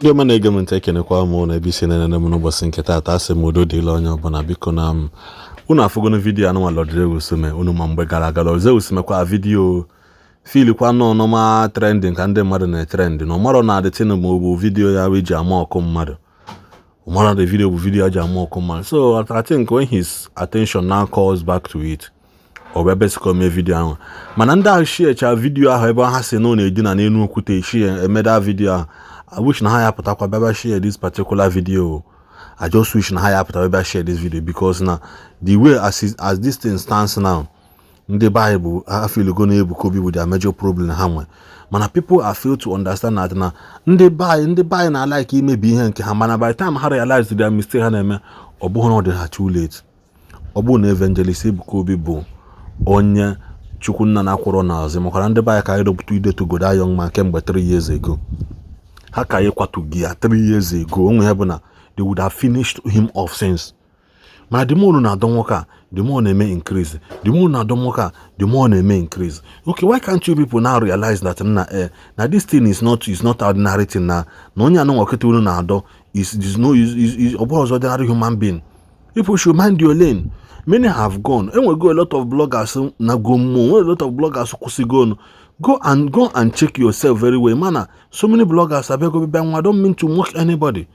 Ndị ọma na-ege m ntị, ekenekwa m na ebe isi na-enene m n'ụbọchị nke taata. Asị m udo dịla onye ọbụla. Biko, na m unu afụgono video anụnwa Lord Zeus mee unu. Ma mgbe gara aga, Lord Zeus mekwa video filikwa nọ nọma trending ka ndị mmadụ na-etrend na ọmarọ na adịtịnụ ma ọ bụ video ya wee ji ama ọkụ mmadụ. Ọmarọ the video bụ video ji ama ọkụ mmadụ. So I think when his attention now calls back to it, ọ bịa besikọ mee video ahụ. Mana ndị ahụ shiecha video ahụ ebe ha si na ọ na-edina n'elu okwute shie emeda video ahụ, I wish na ha ya pụtakwa bịa share this particular video. I just wish na ha ya pụta bịa share this video, because na the way as this thing stands now, ndị Bible ha feelgo na Ebuka Obi bụ their major problem ha nwe. Mana people are fail to understand that na ndị be anyị na-alike imebi ihe nke ha. Mana by the time ha realize their mistake ha na-eme, ọ bụghị na ọ dị ha too late. Ọ bụrụ na Evangelist Ebuka Obi bụ onye Chukwunna na-akwụrọ n'azụ, makwara ndị be anyị ka anyị dọpụta idetugodo young man kemgbe 3 years ago. Ha ka anyị kwatugi ya 3 years ago. Onwe ya bụ na they would have finished him off since. Mana the more na-adọ nwoke a, the more na-eme increase. The more na-adọ nwoke a, the more na-eme increase. Okay, why can't you people now realize that na na this thing is not ordinary thing, na onye anụ nwakịta unu na-adọ is no is ọ bụrụ ọzọ ordinary human being? People should mind your lane. Many have gone. Enwego a lot of bloggers na go mmụọ, nwere a lot of bloggers kwụsịgo. Go and check yourself very well. Mana so many bloggers abịago bịa nwa. Don't mean to mock anybody.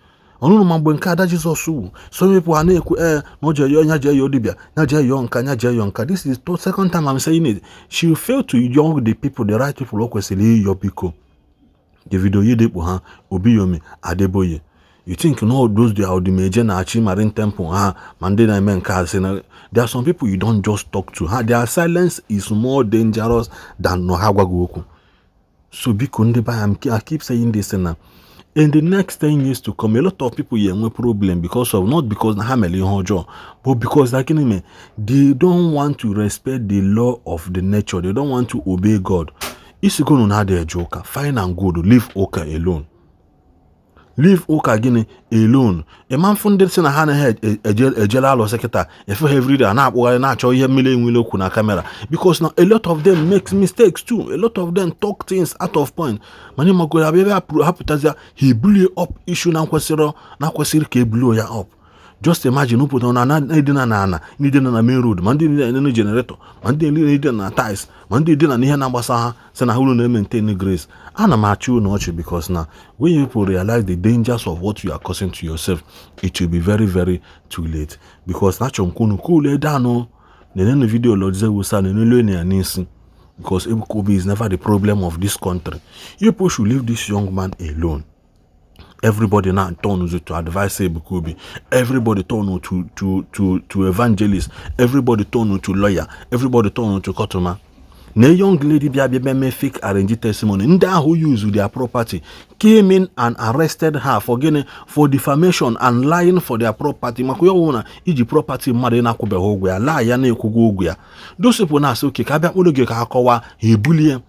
Ọnụnụ ma mgbe nke ada Jizọs wu, so many people ha na-ekwu ee na o jee yọọ nya, jee yọọ dibịa nya, jee yọọ nka nya, jee yọọ nka. This is the second time I'm saying it. She fail to yọọ the people, the right people o kwesịrị ịyọ. Biko, David Oyedepo ha, Obiyomi Adeboye, you think no those they Odimeje na-achị Marine Temple ha, ma ndị na-eme nke a sị na there are some people you don't just talk to ha. Their silence is more dangerous than na ha gwa gị okwu. So biko, ndị be anyị, I keep saying this, na in the next 10 years to come, a lot of people ya enwe problem because of, not because na ha mere ihe ọjọọ, but because na gịnị mere? They don't want to respect the law of the nature. They don't want to obey God. Isigonu na adịghị eje ụka, fine and good. Leave ụka alone. Leave ụka gịnị alone. Ịma mfụ ndị sị na ha anaghị ejela alụsị kịta efe ha everyday a na-akpụgharị na-achọ ihe mmiri enwere okwu na camera, because na a lot of them makes mistakes too. A lot of them talk things out of point. Mana ịmagoro abịa ebe ha pụtazịa, ha ebulie up issue na nkwesịrị na kwesịrị ka ebulo ya up. Just imagine, ụpụta na na-edina na ana, na-edina na main road, ma ndị na-enene generator, ma ndị na-edina na tiles, ma ndị edina na ihe na-agbasa ha, sị na ha unu na-maintain grace. Ana m achị unu ọchị, because na when you people realize the dangers of what you are causing to yourself, it will be very, very too late, because na achọrọ m ka unu cool down. Nenenu video Lord Zeus a nenelu ya n'isi, because Ebuka Obi is never the problem of this country. You people should leave this young man alone. Everybody now turn to advise Ebuka Obi. Everybody turn to evangelist. Everybody turn to lawyer. Everybody turn to customer. Na young lady bịa bịa mee fake arrange testimony, ndị ahụ use their property came in and arrested her for gịnị? For defamation and lying for their property. Maka ya ọwụ na iji property mmadụ ị na-akwụbeghị ụgwọ ya laa ya na-ekwugo ụgwọ ya. Those people na-asị oke ka abịa kpụrụ gị ka ha kọwaa ha ebulie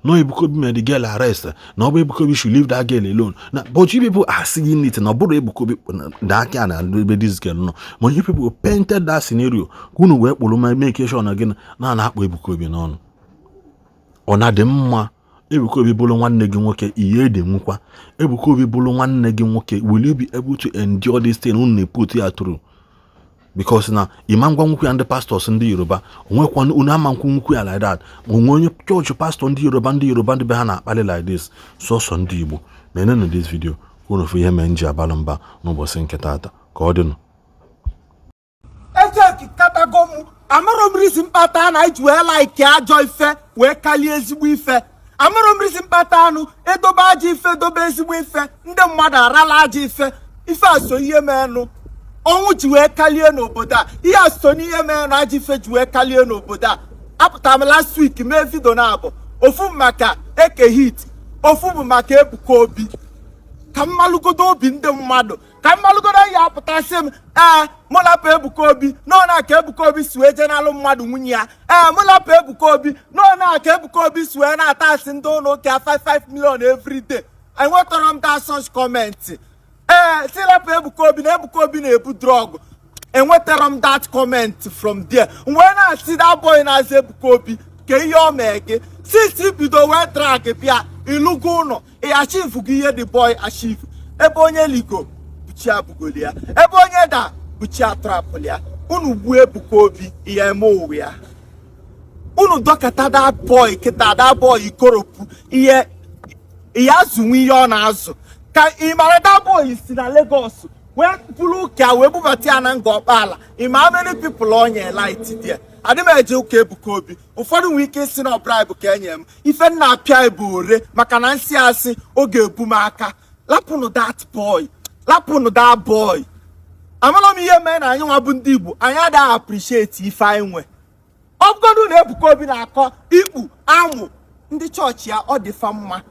no Ebuka Obi made the girl arrest, na ọ bụ Ebuka Obi should leave that girl alone na. But you people are seeing it na ọ bụrụ Ebuka Obi na aka na ebe this girl nọ. But you people painted that scenario ka unu wee kpụrụ ma make sure na gịnị na na-akpọ Ebuka Obi n'ọnụ. Ọ na-adị mma Ebuka Obi bụrụ nwanne gị nwoke, ihe ede nwukwa. Ebuka Obi bụrụ nwanne gị nwoke, will you be able to endure this thing unu na-put ya through? Because na ịma ngwa nwukwu ya, ndị pastors ndị Yoruba onwekwa unu ama nkwu nwukwu ya like that. Onwe onye chọọchị pastọ ndị Yoruba, ndị Yoruba ndị be ha na-akpali like this. Sọsọ ndị Igbo na-enenụ this video ka unu fụ ihe mee nji abalụ mba n'ụbọchị nke taata. Ka ọ dịnụ. Ejeki katago m. Amarọ m risi mkpata na iji wee like ajọ ife wee kalie ezigbo ife. Amarọ m risi mkpata anụ edobe ajọ ife, dobe ezigbo ife, ndị mmadụ arala ajọ ife. Ife a so ihe menụ ọnwụ ji wee kalie n'obodo a. Ihe a so n'ihe menụ ajọ ife ji wee kalie n'obodo a. Apụtara m last week mee video na abụ ofu maka Eke Hit, ofu bụ maka Ebuka Obi. Ka mmalụgodo obi ndị mmadụ, ka mmalụgodo ya apụtasị m. Ee, mụ lapụ Ebuka Obi nọ na ka Ebuka Obi si wee jee n'alụ mmadụ nwunye ya. Ee, mụ lapụ Ebuka Obi nọ na ka Ebuka Obi si wee na-ata asị ndị ụlọ ụka 55 million every day. Enwetara m that such comment. Ee, si lapụ Ebuka Obi na Ebuka Obi na-ebu drug. Enwetara m that comment from there. M wee na-asị that boy na-azụ Ebuka Obi ka ihe o mee gị since bido wee drag bịa ịlụgo ụlọ, ị achieve gị ihe the boy achieve. Ebe onye ligo bụ chi abugoli ya, ebe onye da bụ chi atrapụli ya. Unu gbuo Ebuka Obi, ihe eme ụwa ya. Unu dọkata that boy kịta, that boy ikoropu ihe ihe azụnwe ihe ọ na-azụ ka ị mara. That boy si na Lagos wee buru ụka wee bubata ya na Ngor Okpala. Ị ma how many people ọ nye light there? Adị m eje ụka Ebuka Obi. Ụfọdụ nwere ike isi na bribe ka enye m ife nna apịa bụ ore maka na nsị asị oge ebu m aka. Lapụnụ that boy, lapụnụ that boy. Amara m ihe mere na anyị nwa bụ ndị Igbo, anyị adịghị appreciate ife anyị nwe. Ọ bụgodu na Ebuka Obi na-akọ ikpu amụ ndị chọọchị ya, ọ dị fa mma.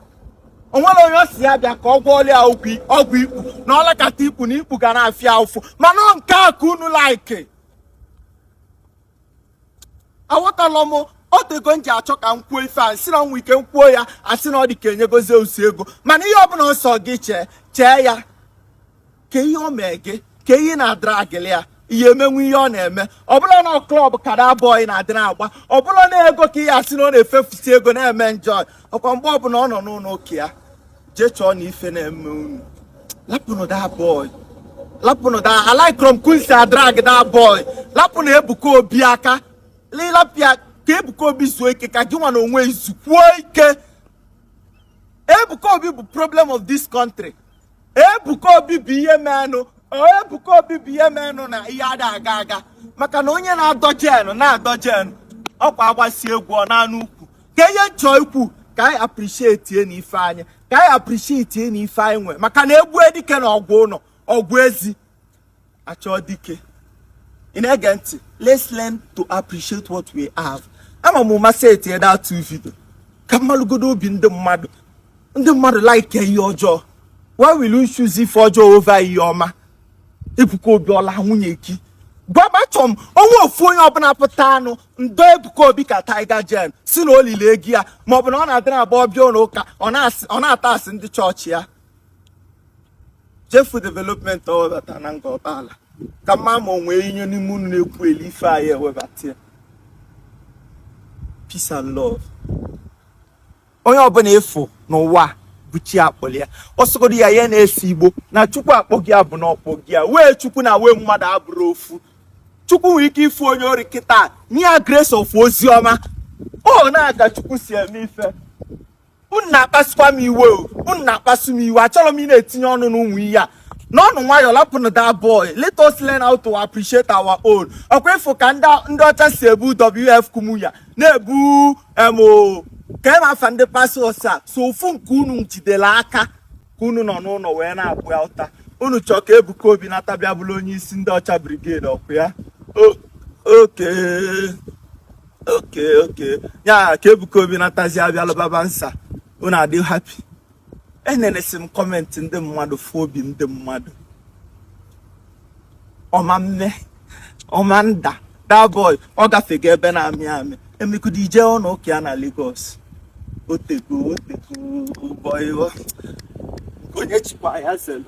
O nwere onye ọ si ya bịa ka ọ gwọọla ya ọgwụ ikpu na ọlakata ikpu na ikpu ga na-afịa ụfụ, mana ọ nke a ka unu like. Aghọtala m. Otego m ji achọ ka m kwuo ife a, nsị na nwa ike m kwuo ya, asị na ọ dị ka enyegozi osi ego. Mana ihe ọbụla ọsọ gị chee chee ya, ka ihe o mee gị, ka ihe na-adragịlị ya, ihe emenwu ihe ọ na-eme. Ọbụla na club ka that boy na-adị na-agba, ọbụla na ego ka ihe asị na ọ na-efefusi ego na-eme njọ. Ọkwa mgbe ọbụla ọ nọ n'ụlọ ụka ya, jee chọọ na ife na-eme unu. Lapụnụ that boy, lapụnụ that. Alaikrom kunsi adrag that boy. Lapụnụ Ebuka Obi aka, lilapịa ka Ebuka Obi zuo ike, ka gị nwa na onwe izukwuo ike. Ebuka Obi bụ problem of this country. Ebuka Obi bụ ihe menụ. Ebuka Obi bụ ihe menụ na ihe ada aga aga, maka na onye na-adọ gen na-adọ gen ọkwa agbasi egwu ọ na-anụ ukwu. Ka ihe nchọ ikwu, ka anyị appreciate na ife anyị, ka anyị appreciate na ife anyị nwe, maka na egbu dike na ọgwụ ụlọ ọgwụ ezi achọ dike. Ị na-ege ntị? Let's learn to appreciate what we have. Ama m masị etinye that two video ka mmalụgodo obi ndị mmadụ. Ndị mmadụ like ihe ọjọọ. Why will you choose ife ọjọọ over ihe ọma? Ebuka Obi ọla nwunye gị, gwa m. Achọ m onwe ofu onye ọbụla pụta anụ ndo Ebuka Obi ka Tiger Gen si na olile ego ya, maọbụ na ọ na-adịrị agba ọbịa ụlọ ụka, ọ na-ata asị ndị chọọchị ya. Jefu development ọ webata na Ngor Okpala, ka mma ma o nwee ihe n'ime unu na-ekwu elu ife anyị ewebata ya. Peace and love. Onye ọbụla ịfụ n'ụwa bụ chi akpọrọ ya, ọsọgodo ya ya na-ese igbo na Chukwu akpọ gị abụ na ọkpọ gị ya wee. Chukwu na wee mmadụ abụrụ ofu. Chukwu nwere ike ifu onye ori kịta nye ya grace of ozi ọma. O na-aga Chukwu si eme ife. Unu na-akpasukwa m iwe o, unu na-akpasu m iwe. Achọrọ m ị na-etinye ọnụ n'ụmụ ihe a n'ọnụ. Nwayọ, lapụnụ that boy. Let us learn how to appreciate our own. Ọkwa ịfụ ka ndị ọcha si ebu WF Kumuyi na-ebu emo ka eme afa ndị pastors a so ofu nke unu jidere aka ka unu nọ n'ụlọ wee na-abụ ya ụta. Unu chọọ ka Ebuka Obi nata bịa bụrụ onye isi ndị ọcha brigade ọkụ ya. Okay, ya ka Ebuka Obi natazi abịa lụbaba nsa, unu adị happy. Enenesi m comment ndị mmadụ, fụ obi ndị mmadụ ọma mme ọma nda. That boy ọ gafego ebe na-amị amị. Emekudo ije ụlọ ụka ya na Lagos. Otego otego boy, onye chịkwa ya zelu.